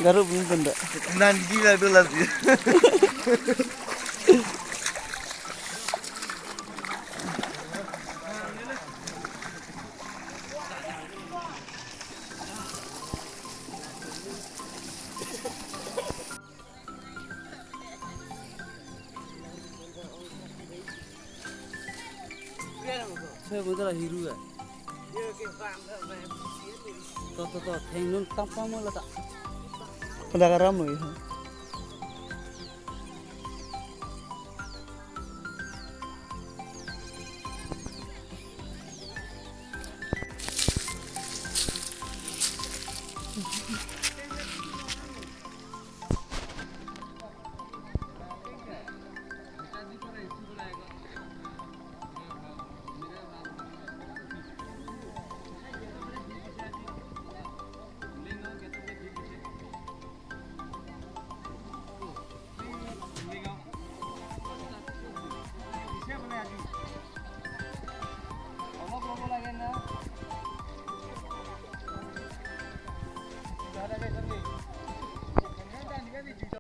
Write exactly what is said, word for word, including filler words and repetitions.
Garu bun benda. Nangji la dola si. Saya betul lah hiru ya. To to to, theng nun tampang mo lata. Pada karam mo ya.